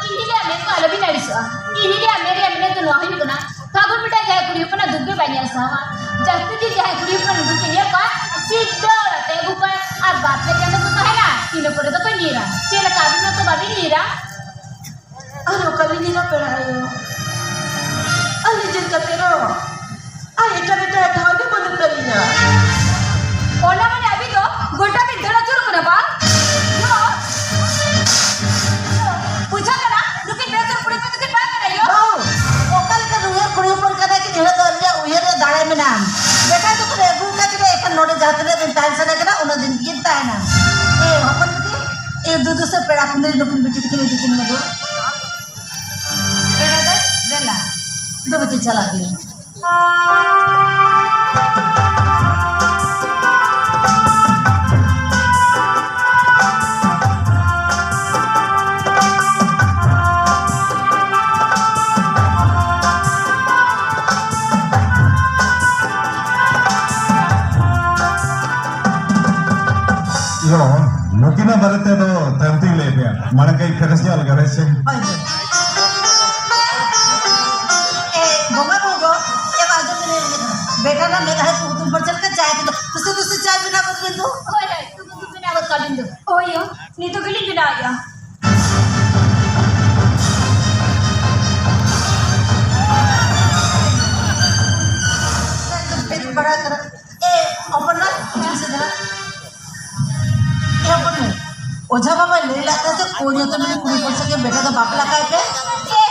ᱤᱧ ᱞᱟᱹᱭᱟ ᱢᱮᱱ ᱠᱚ ᱟᱞᱚᱵᱤᱱ ᱟᱹᱲᱤᱥᱚᱜᱼᱟ᱾ ᱤᱧ ᱞᱟᱹᱭᱟ ᱢᱮᱱ ᱨᱮᱭᱟᱜ ᱢᱮᱱᱮᱫ ᱫᱚ ᱱᱚᱣᱟ ᱦᱩᱭᱩᱜ ᱠᱟᱱᱟ, ᱯᱷᱟᱹᱜᱩᱱ ᱵᱮᱴᱟ ᱡᱟᱦᱟᱸᱭ ᱠᱩᱲᱤ ᱦᱚᱯᱚᱱᱟᱜ ᱫᱩᱠ ᱜᱮ ᱵᱟᱭ ᱧᱮᱞ ᱥᱟᱦᱟᱣᱟ᱾ ᱡᱟᱹᱥᱛᱤ ᱫᱤᱱ ᱡᱟᱦᱟᱸᱭ ᱠᱩᱲᱤ ᱦᱚᱯᱚᱱ ᱫᱩᱠ ᱮ ᱧᱮᱞ ᱠᱚᱣᱟ, ᱥᱤᱫᱷᱟᱹ ᱚᱲᱟᱜ ᱛᱮ ᱟᱹᱜᱩ ᱠᱚᱣᱟᱭ ᱟᱨ ᱵᱟᱨ ᱯᱮ ᱪᱟᱸᱫᱚ ᱠᱚ ᱛᱟᱦᱮᱱᱟ, ᱤᱱᱟᱹ ᱯᱚᱨᱮ ᱫᱚᱠᱚ ᱧᱤᱨᱟ᱾ ᱪᱮᱫ ᱞᱮᱠᱟ ᱟᱹᱵᱤᱱ ᱢᱟᱛᱚ ᱵᱟᱹᱵᱤᱱ ᱧᱤᱨᱟ? ᱟᱨ ᱚᱠᱟ ᱞᱤᱧ ᱧᱤᱨᱟ ᱯᱮᱲᱟ ᱟᱭᱳ? ᱟᱨ ᱱᱤᱡᱮᱨ ᱠᱟᱛᱮ ᱨᱮᱦᱚᱸ ᱟᱨ ᱮᱴᱟᱜ ᱮᱴᱟᱜ ᱴᱷᱟᱶ ᱜᱮ ᱵᱟᱹᱱᱩᱜ ᱛᱟᱹᱞᱤᱧᱟ᱾ ᱚᱱᱟ ᱢᱟᱱᱮ ᱟᱹᱵᱤᱱ ᱫᱚ ᱜᱚᱴᱟ ᱵᱤᱱ ᱫᱟᱹᱲ ᱟᱹᱪᱩᱨᱚᱜ ᱠᱟᱱᱟ ᱵᱟᱝ? ᱵᱩᱡᱷᱟᱹᱜ ᱠᱟᱱᱟ, ᱱᱩᱠᱤᱱ ᱵᱮᱥ ᱚᱸᱰᱮ ᱡᱟᱦᱟᱸ ᱛᱤᱱᱟᱹᱜ ᱫᱤᱱ ᱛᱟᱦᱮᱸ ᱥᱟᱱᱟ ᱠᱟᱱᱟ, ᱩᱱᱟᱹᱜ ᱫᱤᱱ ᱜᱮ ᱛᱟᱦᱮᱱᱟ᱾ ᱮ, ᱦᱚᱯᱚᱱ ᱵᱤᱴᱤ, ᱮ, ᱫᱩᱫᱩ ᱥᱮ ᱯᱮᱲᱟ ᱠᱩᱸᱫᱽᱨᱤ ᱱᱩᱠᱤᱱ ᱵᱤᱴᱤ ᱛᱟᱹᱠᱤᱱ ᱤᱫᱤ ᱠᱤᱱ ᱢᱮ ᱫᱩ᱾ ᱯᱮᱲᱟ ᱫᱚ ᱫᱮᱞᱟ, ᱫᱩ ᱵᱤᱴᱤ ᱪᱟᱞᱟᱜ ᱵᱤᱱ᱾ ᱤᱭᱟᱹ, ᱱᱩᱠᱤᱱᱟᱜ ᱵᱟᱨᱮ ᱛᱮ ᱫᱚ ᱛᱟᱭᱚᱢ ᱛᱮᱧ ᱞᱟᱹᱭ ᱟᱯᱮᱭᱟ᱾ ᱢᱟᱲᱟᱝ ᱠᱟᱹᱡ ᱯᱷᱨᱮᱥ ᱧᱚᱜ ᱞᱮᱜᱮ, ᱦᱳᱭ ᱥᱮ? ᱦᱳᱭ, ᱦᱳᱭ᱾ ᱮ, ᱵᱚᱸᱜᱟ ᱵᱩᱨᱩ ᱫᱚ, ᱮ, ᱟᱸᱡᱚᱢ ᱵᱤᱱ, ᱵᱮᱴᱟ ᱨᱮᱱᱟᱜ ᱢᱮᱫᱦᱟ ᱠᱚ ᱦᱩᱛᱩᱢ ᱯᱟᱨᱪᱟ ᱞᱮᱠᱟ ᱪᱟᱭ ᱠᱚᱫᱚ, ᱛᱩᱥᱩ ᱛᱩᱥᱩ ᱪᱟᱭ ᱵᱮᱱᱟᱣ ᱜᱚᱫ ᱵᱤᱱ ᱫᱚ᱾ ᱦᱳᱭ, ᱦᱳᱭ, ᱛᱩᱥᱩ ᱛᱩᱥᱩ ᱵᱮᱱᱟᱣ ᱜᱚᱫ ᱠᱟᱜ ᱵᱤᱱ ᱫᱚ᱾ ᱦᱳᱭ, ᱱᱤᱛᱚᱜ ᱜᱮᱞᱤᱧ ᱵᱮᱱᱟᱣᱮᱫᱼᱟ᱾ ᱮᱠᱫᱚᱢ ᱵᱮᱥ ᱵᱟᱲᱟ ᱠᱟᱱᱟ᱾ ᱮ, ᱚᱯᱚᱨᱱᱟ, ᱦᱤᱡᱩᱜ ᱢᱮᱥᱮ ᱫᱮᱞᱟ᱾ ᱮ, ᱚᱯᱚᱨᱱᱟ, ᱚᱡᱷᱟ ᱵᱟᱵᱟᱭ ᱞᱟᱹᱭ ᱞᱮᱫ ᱛᱟᱦᱮᱸ ᱥᱮ, ᱠᱚ ᱧᱩᱛᱩᱢ ᱨᱤᱱᱤᱡ ᱠᱩᱲᱤ ᱦᱚᱯᱚᱱ ᱥᱟᱶ ᱜᱮ ᱵᱮᱴᱟ ᱫᱚ ᱵᱟᱯᱞᱟ ᱠᱟᱭ ᱯᱮ? ᱮ,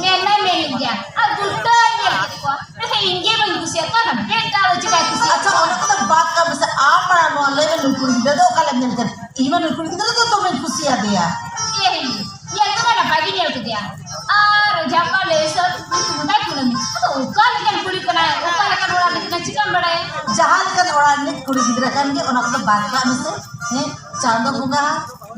ᱢᱮᱱ ᱢᱟᱭ ᱢᱮᱱ ᱜᱮᱭᱟ, ᱟᱨ ᱜᱚᱴᱟᱧ ᱧᱮᱞ ᱠᱮᱫ ᱠᱚᱣᱟ, ᱢᱮᱱᱠᱷᱟᱱ ᱤᱧ ᱜᱮ ᱵᱟᱹᱧ ᱠᱩᱥᱤᱭᱟᱜ ᱠᱚᱣᱟ, ᱚᱱᱟ ᱵᱮᱴᱟ ᱫᱚ ᱪᱮᱫᱟᱜ ᱠᱩᱥᱤᱭᱟᱜ ᱟᱪᱪᱷᱟ, ᱠᱚᱣᱟ? ᱚᱱᱟ ᱠᱚᱫᱚ ᱵᱟᱫ ᱠᱟᱜ ᱢᱮᱥᱮ, ᱟᱢ ᱢᱟᱲᱟᱝ ᱱᱚᱣᱟ ᱞᱟᱹᱭ ᱢᱮ, ᱱᱩᱭ ᱠᱩᱲᱤ ᱜᱤᱫᱽᱨᱟᱹ ᱫᱚ ᱚᱠᱟ ᱞᱮᱠᱟᱢ ᱧᱮᱞ ᱠᱮᱫᱮ? ᱤᱧ ᱢᱟ ᱱᱩᱭ ᱠᱩᱲᱤ ᱜᱤᱫᱽᱨᱟᱹ ᱫᱚ ᱫᱚᱢᱮᱧ ᱠᱩᱥᱤᱭᱟᱫᱮᱭᱟ᱾ ᱮ, ᱧᱮᱞ ᱛᱮᱢᱟ ᱱᱟᱯᱟᱭ ᱜᱮ ᱧᱮᱞ ᱠᱮᱫᱮᱭᱟ᱾ ᱟᱨ ᱚᱡᱷᱟ ᱵᱟᱵᱟ ᱞᱟᱹᱭ ᱥᱟᱹᱛ ᱢᱮᱛᱟᱭ ᱠᱩᱱᱟᱹᱢᱤ᱾ ᱟᱫᱚ ᱚᱠᱟ ᱞᱮᱠᱟᱱ ᱠᱩᱲᱤ ᱠᱟᱱᱟᱭ, ᱚᱠᱟ ᱞᱮᱠᱟᱱ ᱚᱲᱟᱜ ᱨᱤᱱᱤᱡ ᱠᱟᱱᱟᱭ, ᱪᱤᱠᱟᱹᱢ ᱵᱟᱲᱟᱭᱟ? ᱡᱟᱦᱟᱸ ᱞᱮᱠᱟᱱ ᱚᱲᱟᱜ ᱨᱤᱱᱤᱡ ᱠᱩᱲᱤ ᱜᱤᱫᱽᱨᱟᱹ ᱠᱟᱱ ᱜᱮ, ᱚᱱᱟ ᱠᱚᱫᱚ ᱵᱟᱫ ᱠᱟᱜ ᱢᱮᱥᱮ᱾ ᱦᱮᱸ, ᱪᱟᱸᱫᱚ ᱵᱚᱸᱜᱟ,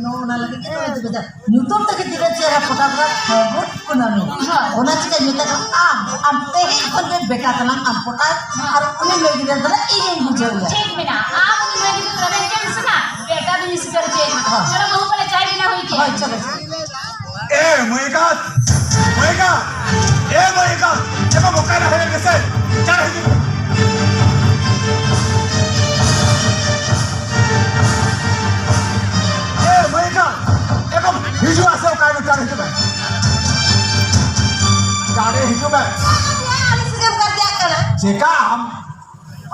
ᱱᱚᱜᱼᱚ ᱚᱱᱟ ᱞᱟᱹᱜᱤᱫ ᱜᱮ ᱱᱚᱜᱼᱚᱭ ᱫᱚ ᱵᱮᱡᱟᱨ᱾ ᱧᱩᱛᱩᱢ ᱛᱮᱜᱮ ᱛᱤᱱᱟᱹᱜ ᱪᱮᱦᱨᱟ ᱯᱷᱳᱴᱳ ᱠᱟᱱᱟ, ᱦᱮᱸ, ᱜᱩᱰ ᱠᱩᱱᱟᱹᱢᱤ᱾ ᱦᱳᱭ᱾ ᱚᱱᱟ ᱪᱤᱠᱟᱹ ᱢᱮᱛᱟᱜ ᱠᱟᱱᱟ, ᱟᱢ, ᱟᱢ ᱛᱮᱦᱮᱧ ᱠᱷᱚᱱ ᱜᱮ ᱵᱮᱴᱟ ᱛᱟᱞᱟᱝ ᱟᱢ ᱯᱷᱳᱴᱳ, ᱟᱨ ᱩᱱᱤ ᱢᱟᱹᱭ ᱜᱤᱫᱽᱨᱟᱹ ᱫᱚ ᱤᱧᱤᱧ ᱵᱩᱡᱷᱟᱹᱣ ᱮᱭᱟ᱾ ᱴᱷᱤᱠ ᱢᱮᱱᱟᱜᱼᱟ, ᱟᱢ ᱩᱱᱤ ᱢᱟᱹᱭ ᱜᱤᱫᱽᱨᱟᱹ ᱨᱮᱱ ᱪᱮᱫ ᱥᱟᱱᱟ? ᱵᱮᱴᱟ ᱫᱚᱧ ᱥᱤᱠᱟᱹᱨ ᱦᱚᱪᱚᱭᱮ ᱠᱟᱱᱟ᱾ ᱦᱳᱭ᱾ ᱪᱚᱞᱚ ᱵᱟᱹᱦᱩ ᱯᱟᱞᱮ ᱪᱟᱭ ᱵᱮᱱᱟᱣ ᱦᱩᱭ ᱠᱮᱫ᱾ ᱦᱳᱭ, ᱪᱚᱞᱚ, ᱪᱚᱞᱚ᱾ ᱮ ᱢᱟᱹᱭᱠᱟ, ᱢᱟᱹᱭᱠᱟ, ᱮ ᱢᱟᱹᱭᱠᱟ, ᱮ ᱵᱟᱵᱟ, ᱚᱠᱟᱭ ᱱᱟ ᱦᱮᱡ ᱢᱮᱥᱮ, ᱪᱟᱲ ᱦᱤᱡᱩᱜ ᱢᱮ᱾ ᱮ ᱢᱟᱹᱭᱠᱟ, ᱮ ᱵᱟᱵᱟ, ᱦᱤᱡᱩᱜ ᱢᱮᱥᱮ, ᱚᱠᱟᱭ ᱱᱟ, ᱪᱟᱲ ᱦᱤᱡᱩᱜ ᱢᱮ᱾ ᱪᱟᱲ ᱦᱤᱡᱩᱜ ᱢᱮ᱾ ᱪᱮᱠᱟ ᱟᱢ?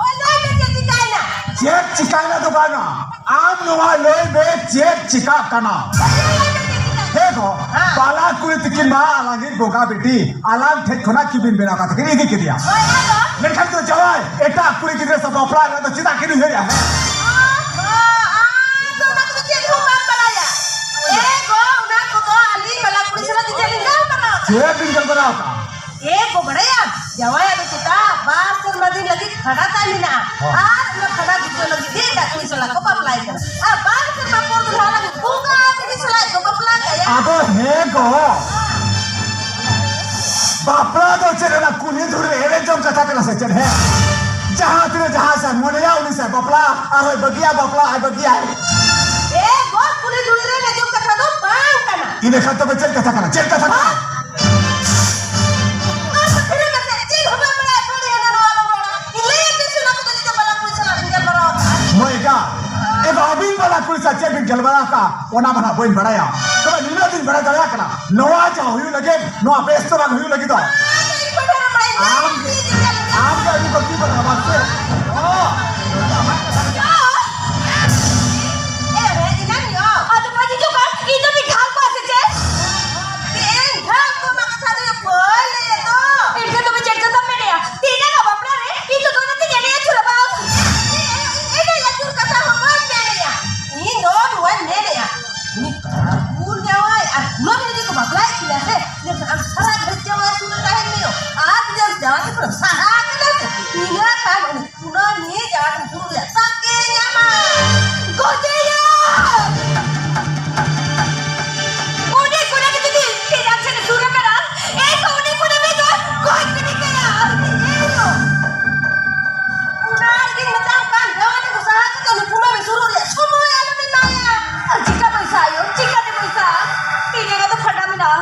ᱚᱭ ᱞᱟᱹᱭ ᱢᱮ, ᱪᱮᱫ ᱪᱤᱠᱟᱭᱱᱟ? ᱪᱮᱫ ᱪᱤᱠᱟᱭᱱᱟ ᱫᱚ ᱵᱟᱝᱟ, ᱟᱢ ᱱᱚᱣᱟ ᱞᱟᱹᱭ ᱢᱮ, ᱪᱮᱫ ᱪᱤᱠᱟᱜ ᱠᱟᱱᱟ? ᱚᱭ ᱞᱟᱹᱭ ᱢᱮ, ᱪᱮᱫ ᱪᱤᱠᱟᱭᱱᱟ? ᱦᱮᱸ ᱜᱚ, ᱦᱮᱸ᱾ ᱵᱟᱞᱟ ᱠᱩᱲᱤ ᱛᱤᱠᱤᱱ ᱢᱟ ᱟᱞᱟᱝᱤᱡ ᱵᱚᱸᱜᱟ ᱵᱤᱴᱤ ᱟᱞᱟᱝ ᱴᱷᱮᱡ ᱠᱷᱚᱱᱟᱜ ᱠᱤᱱ ᱵᱮᱱᱟᱣ ᱠᱟᱛᱮ ᱠᱤᱱ ᱤᱫᱤ ᱠᱮᱫᱮᱭᱟ᱾ ᱦᱳᱭ, ᱟᱫᱚ? ᱢᱮᱱᱠᱷᱟᱱ ᱫᱚ ᱡᱟᱶᱟᱭ ᱮᱴᱟᱜ ᱠᱩᱲᱤ ᱜᱤᱫᱽᱨᱟᱹ ᱥᱟᱶ ᱵᱟᱯᱞᱟ ᱨᱮᱱᱟᱜ ᱫᱚ ᱪᱮᱫᱟᱜ ᱠᱤᱱ ᱩᱭᱦᱟᱹᱨᱮᱜᱼᱟ? ᱚ, ᱚ, ᱟᱢ ᱫᱚ ᱚᱱᱟ ᱠᱚᱫᱚ ᱪᱮᱫ ᱦᱚᱸ ᱵᱟᱢ ᱵᱟᱲᱟᱭᱟ᱾ ᱮ ᱜᱚ, ᱚᱱᱟ ᱠᱚᱫᱚ ᱟᱹᱞᱤᱧ ᱵᱟᱞᱟ ᱠᱩᱲᱤ ᱥᱟᱞᱟᱜ ᱫᱚ ᱪᱮᱫ ᱞᱤᱧ ᱜᱟᱞᱢᱟᱨᱟᱣ ᱠᱟᱜᱼᱟ? ᱪᱮᱫ ᱵᱤᱱ ᱜᱟᱞᱢᱟᱨᱟᱣ ᱠᱟᱜᱼᱟ? ᱮ ᱜᱚ, ᱵᱟᱲᱟᱭᱟᱢ, ᱡᱟᱶᱟᱭᱟᱜ ᱫᱚ ᱪᱮᱛᱟ ᱵᱟᱨ ᱥᱮᱨᱢᱟ ᱫᱤᱱ ᱞᱟᱹᱜᱤᱫ ᱠᱷᱟᱰᱟ ᱛᱟᱭ ᱢᱮᱱᱟᱜᱼᱟ᱾ ᱦᱚᱸ᱾ ᱟᱨ ᱚᱱᱟ ᱠᱷᱟᱰᱟ ᱜᱩᱡᱟᱹ ᱞᱟᱹᱜᱤᱫ ᱜᱮ ᱮᱴᱟᱜ ᱠᱩᱲᱤ ᱥᱟᱞᱟᱜ ᱠᱚ ᱵᱟᱯᱞᱟᱭ ᱠᱟᱱᱟ᱾ ᱟᱨ ᱵᱟᱨ ᱥᱮᱨᱢᱟ ᱯᱚᱨ ᱫᱚ ᱱᱟᱦᱟᱜ ᱞᱟᱹᱜᱤᱫ ᱵᱚᱸᱜᱟ ᱵᱤᱴᱤ ᱥᱟᱞᱟᱜ ᱠᱚ ᱵᱟᱯᱞᱟ ᱠᱟᱭᱟ᱾ ᱟᱫᱚ ᱦᱮᱸ ᱜᱚ, ᱵᱟᱯᱞᱟ ᱫᱚ ᱪᱮᱫ ᱚᱱᱟ ᱠᱩᱞᱦᱤ ᱫᱷᱩᱲᱤ ᱨᱮ ᱮᱱᱮᱡ ᱡᱚᱝ ᱠᱟᱛᱷᱟ ᱠᱟᱱᱟ ᱥᱮ ᱪᱮᱫ? ᱦᱮᱸ, ᱡᱟᱦᱟᱸ ᱛᱤᱱᱟᱹᱜ ᱡᱟᱦᱟᱸᱭ ᱥᱟᱭ ᱢᱚᱱᱮᱭᱟ ᱩᱱᱤ ᱥᱟᱭ ᱵᱟᱯᱞᱟ, ᱟᱨ ᱦᱚᱸᱭ ᱵᱟᱹᱜᱤᱭᱟ, ᱵᱟᱯᱞᱟ ᱟᱭ ᱵᱟᱹᱜᱤᱭᱟᱭ᱾ ᱮ ᱜᱚ, ᱠᱩᱞᱦᱤ ᱫᱷᱩᱲᱤ ᱨᱮ ᱮᱱᱮᱡ ᱡᱚᱝ ᱠᱟᱛᱷᱟ ᱫᱚ ᱵᱟᱝ ᱠᱟᱱᱟ᱾ ᱤᱱᱟᱹ ᱠᱷᱟᱱ ᱛᱚᱵᱮ ᱪᱮᱫ ᱠᱟᱛᱷᱟ ᱠᱟᱱᱟ? ᱪᱮᱫ ᱠᱟᱛᱷᱟ ᱠᱟᱱᱟ? ᱟᱨ ᱯᱟᱹᱛᱤᱨᱮ ᱠᱟᱛᱮ ᱪᱮᱫ ᱦᱚᱸ ᱵᱟᱢ ᱵᱟᱲᱟᱭᱟ, ᱛᱷᱚᱲᱤ ᱦᱟᱱᱟ ᱱᱚᱣᱟ ᱞᱚᱝ ᱨᱚᱲᱟ᱾ ᱤᱧ ᱞᱟᱹᱭ ᱟᱯᱮ ᱥᱮ ᱚᱱᱟ ᱠᱚᱫᱚ ᱡᱚᱛᱚ ᱵᱟᱞᱟ ᱠᱩᱲᱤ ᱥᱟᱞᱟᱜ ᱤᱧ ᱜᱟᱞᱢᱟᱨᱟᱣ ᱟᱠᱟᱫᱼᱟ᱾ ᱢᱟᱹᱭ ᱮᱜᱟ, ᱮ ᱵᱟᱹᱵᱤᱱ ᱵᱟᱞᱟ ᱠᱩᱲᱤ ᱥᱟᱞᱟᱜ ᱪᱮᱫ ᱵᱤᱱ ᱜᱟᱞᱢᱟᱨᱟᱣ ᱟᱠᱟᱫᱼᱟ, ᱚᱱᱟ ᱢᱟ ᱱᱟᱦᱟᱜ ᱵᱟᱹᱧ ᱵᱟᱲᱟᱭᱟ᱾ ᱛᱚᱵᱮ ᱱᱤᱱᱟᱹᱜ ᱫᱚᱧ ᱵᱟᱲᱟᱭ ᱫᱟᱲᱮᱭᱟᱜ ᱠᱟᱱᱟ, ᱱᱚᱣᱟ ᱡᱟᱦᱟᱸ ᱦᱩᱭᱩᱜ ᱞᱟᱹᱜᱤᱫ, ᱱᱚᱣᱟ ᱵᱮᱥ ᱫᱚ ᱵᱟᱝ ᱦᱩᱭᱩᱜ ᱞᱟᱹᱜᱤᱫᱚᱜ᱾ ᱟᱢ ᱜᱮ, ᱟᱢ ᱜᱮ ᱟᱹᱰᱤ ᱵᱟᱹᱲᱛᱤ ᱵᱟᱲᱟᱭᱟ ᱵᱟᱝ ᱥᱮ? ᱚ᱾ ᱟᱫᱚ ᱢᱟᱹᱡᱷᱤ ᱡᱚᱠᱷᱚᱱ ᱤᱧ ᱫᱚ ᱢᱤᱫ ᱜᱷᱟᱞ ᱠᱚ ᱟᱥᱮ ᱪᱮᱫ? ᱤᱧ ᱜᱷᱟᱞ ᱠᱚ ᱢᱟ ᱠᱟᱛᱷᱟ ᱫᱚ ᱵᱟᱹᱧ ᱞᱟᱹᱭᱮᱫ ᱫᱚ᱾ ᱮᱱᱠᱷᱟᱱ ᱛᱚᱵᱮ ᱪᱮᱫ ᱠᱟᱛᱷᱟᱢ ᱢᱮᱱᱮᱜᱼᱟ? ᱛᱮᱦᱮᱧᱟᱜ ᱵᱟᱯᱞᱟ ᱨᱮ ᱤᱧ ᱫᱚ ᱫᱚᱢᱮ ᱛᱮᱧ ᱮᱱᱮᱡ ᱟᱹᱪᱩᱨᱟ ᱵᱟᱝ? ᱤᱧ ᱮᱱᱮᱡ ᱟᱹᱪᱩᱨ ᱠᱟᱛᱷᱟ ᱦᱚᱸ ᱵᱟᱹᱧ ᱢᱮᱱᱮᱜᱼᱟ᱾ ᱤᱧ ᱫᱚ ᱱᱚᱣᱟᱧ ᱢᱮᱱᱮᱜᱼᱟ, ᱩᱱᱤ ᱴᱷᱟᱹᱠᱩᱨ ᱡᱟᱶᱟᱭ ᱟᱨ ᱠᱩᱱᱟᱹᱢᱤ ᱡᱩᱫᱤ ᱠᱚ ᱵᱟᱯᱞᱟᱭᱮᱫ ᱠᱤᱱᱟ ᱥᱮ, ᱤᱱᱟᱹ ᱠᱷᱟᱱ ᱟᱢ ᱥᱟᱨᱟ ᱜᱷᱟᱹᱲᱤᱡ ᱡᱟᱶᱟᱭ ᱥᱩᱨ ᱨᱮ ᱛᱟᱦᱮᱱ ᱢᱮ᱾ ᱟᱨ ᱡᱩᱫᱤ ᱟᱢ ᱡᱟᱶᱟᱭ ᱠᱷᱚᱱ ᱥᱟᱦᱟ ᱠᱟᱱᱟ ᱥᱮ, ᱤᱱᱟᱹ ᱠᱷᱟᱱ ᱩᱱᱤ ᱠᱩᱱᱟᱹᱢᱤ ᱡᱟᱶᱟᱭ ᱴᱷᱮᱱ ᱫᱩᱲᱩᱵ ᱨᱮᱭᱟᱜ ᱥᱟᱹᱠᱤᱧ ᱧᱟᱢᱟ᱾ ᱜᱚᱡᱮᱭᱟ! ᱩᱱᱤ ᱠᱩᱱᱟᱹᱢᱤ ᱡᱩᱫᱤ ᱤᱧ ᱟᱢ ᱴᱷᱮᱱ ᱥᱩᱨ ᱟᱠᱟᱱᱟ, ᱮᱱᱠᱷᱟᱱ ᱩᱱᱤ ᱠᱩᱱᱟᱹᱢᱤ ᱫᱚ ᱜᱚᱡ ᱜᱤᱰᱤ ᱠᱟᱭᱟ᱾ ᱚᱱᱟ ᱜᱤᱧ ᱢᱮᱛᱟᱢ ᱠᱟᱱ, ᱡᱟᱶᱟᱭ ᱛᱟᱠᱚ ᱥᱟᱦᱟ ᱠᱟᱛᱮ ᱩᱱᱤ ᱠᱩᱱᱟᱹᱢᱤ ᱥᱩᱨᱩᱜ ᱨᱮᱭᱟᱜ ᱥᱚᱢᱚᱭ ᱟᱞᱚᱢ ᱮᱢᱟᱭᱟ᱾ ᱟᱨ ᱪᱤᱠᱟᱹ ᱯᱚᱭᱥᱟ ᱟᱭᱳ, ᱪᱤᱠᱟᱹᱛᱮ ᱯᱚᱭᱥᱟ? ᱛᱤ ᱡᱟᱸᱜᱟ ᱫᱚ ᱯᱷᱟᱰᱟ ᱢᱮᱱᱟᱜᱼᱟ᱾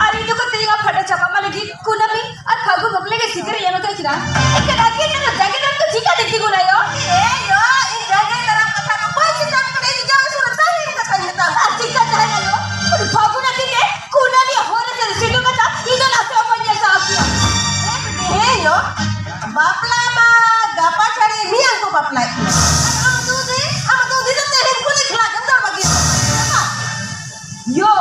ᱟᱨ ᱤᱧ ᱡᱚᱠᱷᱚᱱ ᱛᱤ ᱡᱟᱸᱜᱟ ᱯᱷᱟᱰᱟ ᱪᱟᱵᱟᱜ ᱢᱟ ᱞᱟᱹᱜᱤᱫ, ᱠᱩᱱᱟᱹᱢᱤ ᱟᱨ ᱯᱷᱟᱹᱜᱩ ᱵᱟᱯᱞᱟ ᱜᱮ ᱥᱤᱠᱟᱹᱨ ᱤᱭᱟᱹ ᱱᱚᱛᱮ ᱠᱤᱱᱟ᱾ ᱮᱱᱠᱷᱟᱱ ᱟᱹᱠᱤᱱ ᱨᱮᱱ ᱡᱟᱸᱜᱟ ᱨᱮ ᱫᱚ ᱪᱤᱠᱟᱹ ᱛᱮ ᱛᱤᱸᱜᱩᱱᱟ ᱭᱳ? ᱮ ᱭᱳ, ᱤᱧ ᱡᱟᱸᱜᱟ ᱫᱟᱨᱟᱢ ᱠᱟᱛᱷᱟ ᱫᱚ ᱵᱟᱹᱧ ᱢᱮᱛᱟᱢ ᱠᱟᱱᱟ, ᱤᱧ ᱡᱟᱶᱟᱭ ᱥᱩᱨ ᱨᱮ ᱛᱟᱦᱮᱸ ᱠᱟᱛᱷᱟᱧ ᱢᱮᱛᱟᱢ ᱠᱟᱱᱟ᱾ ᱟᱨ ᱪᱤᱠᱟᱹ ᱛᱟᱦᱮᱱᱟ ᱭᱳ? ᱩᱱᱤ ᱯᱷᱟᱹᱜᱩ ᱱᱟᱹᱴᱤ ᱜᱮ ᱠᱩᱱᱟᱹᱢᱤ ᱦᱚᱨ ᱨᱮ ᱥᱤᱸᱫᱩᱨ ᱠᱟᱛᱷᱟ ᱤᱧ ᱫᱚ ᱱᱟᱥᱮ ᱦᱚᱸ ᱵᱟᱹᱧ ᱧᱮᱞ ᱥᱟᱦᱟᱣ ᱠᱮᱭᱟ᱾ ᱦᱮᱸ ᱵᱤᱴᱤ, ᱦᱮᱸ ᱭᱳ, ᱵᱟᱯᱞᱟ ᱢᱟ ᱜᱟᱯᱟ ᱪᱷᱟᱲᱤ ᱢᱮᱭᱟᱝ ᱠᱚ ᱵᱟᱯᱞᱟᱭᱮᱫ ᱠᱟᱱᱟ᱾ ᱟᱢ ᱫᱩᱫᱤ, ᱟᱢ ᱫᱩᱫᱤ ᱫᱚ ᱛᱮᱦᱮᱧ ᱠᱷᱚᱱ ᱮᱠᱞᱟ ᱜᱮᱢ ᱫᱟᱹᱲ ᱵᱟᱹᱜᱤ ᱠᱟᱜ ᱠᱟᱱᱟ᱾ ᱭᱳ,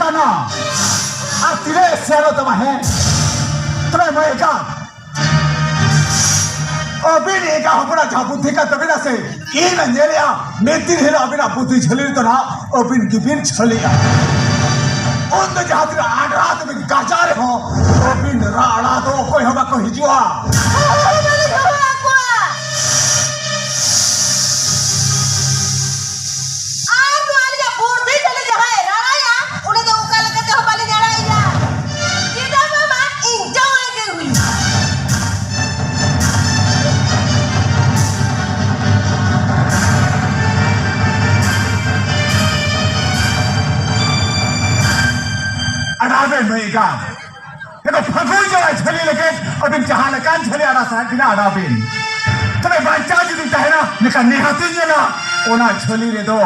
ᱠᱟᱱᱟ᱾ ᱟᱨ ᱛᱤᱱᱟᱹᱜ ᱥᱮᱭᱟᱱᱚᱜ ᱛᱟᱢᱟ, ᱦᱮᱸ? ᱛᱚᱵᱮ ᱢᱟᱹᱭ ᱮᱠᱟ, ᱟᱹᱵᱤᱱ ᱮᱸᱜᱟ ᱦᱚᱯᱚᱱᱟᱜ ᱡᱟᱦᱟᱸ ᱵᱩᱫᱽᱫᱷᱤ ᱠᱟᱱ ᱛᱟᱹᱵᱤᱱᱟ ᱥᱮ, ᱤᱧ ᱧᱮᱞᱮᱜᱼᱟ, ᱢᱤᱫ ᱫᱤᱱ ᱦᱤᱞᱳᱜ ᱟᱹᱵᱤᱱᱟᱜ ᱵᱩᱫᱽᱫᱷᱤ ᱡᱷᱟᱹᱞᱤ ᱨᱮᱫᱚ ᱱᱟᱦᱟᱜ ᱟᱹᱵᱤᱱ ᱜᱮᱵᱤᱱ ᱡᱷᱟᱹᱞᱤᱜᱼᱟ᱾ ᱩᱱ ᱫᱚ ᱡᱟᱦᱟᱸ ᱛᱤᱱᱟᱹᱜ ᱟᱰᱨᱟ ᱛᱮᱵᱤᱱ ᱜᱟᱨᱡᱟᱣ ᱨᱮᱦᱚᱸ, ᱟᱹᱵᱤᱱ ᱨᱟᱜ ᱟᱲᱟ ᱫᱚ ᱚᱠᱚᱭ ᱦᱚᱸ ᱵᱟᱠᱚ ᱦᱤᱡᱩᱜᱼᱟ᱾ ᱟᱨ ᱱᱚᱣᱟ ᱨᱮᱭᱟᱜ ᱵᱩᱫᱽᱫᱷᱤ ᱡᱷᱟᱹᱞᱤ ᱡᱟᱦᱟᱸᱭ ᱨᱟᱲᱟᱭᱟ, ᱩᱱᱤ ᱫᱚ ᱚᱠᱟ ᱞᱮᱠᱟ ᱛᱮᱦᱚᱸ ᱵᱟᱹᱞᱤᱧ ᱟᱲᱟᱜᱮᱭᱟ᱾ ᱪᱮᱫᱟᱜ ᱵᱟᱝ ᱤᱧ ᱡᱟᱶᱟᱭ ᱜᱮ ᱦᱩᱭᱩᱜᱼᱟ᱾ ᱟᱲᱟᱜ ᱵᱮᱱ ᱢᱟᱹᱭ ᱮᱸᱜᱟ᱾ ᱱᱤᱛᱚᱜ ᱯᱷᱟᱹᱜᱩᱱ ᱡᱟᱶᱟᱭ ᱡᱷᱟᱹᱞᱤ ᱞᱟᱹᱜᱤᱫ ᱟᱹᱵᱤᱱ ᱡᱟᱦᱟᱸ ᱞᱮᱠᱟᱱ ᱡᱷᱟᱹᱞᱤ ᱟᱲᱟᱜ ᱥᱟᱱᱟᱭᱮᱫ ᱵᱤᱱᱟ ᱟᱲᱟᱜ ᱵᱤᱱ᱾ ᱛᱚᱵᱮ ᱵᱟᱧᱪᱟᱣ ᱡᱩᱫᱤ ᱛᱟᱦᱮᱱᱟ, ᱱᱤᱠᱟ ᱱᱤᱦᱟᱹᱛᱤᱧ ᱧᱮᱞᱟ ᱚᱱᱟ ᱡᱷᱟᱹᱞᱤ ᱨᱮᱫᱚ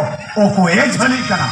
ᱚᱠᱚᱭᱮ ᱡᱷᱟᱹᱞᱤᱜ ᱠᱟᱱᱟ᱾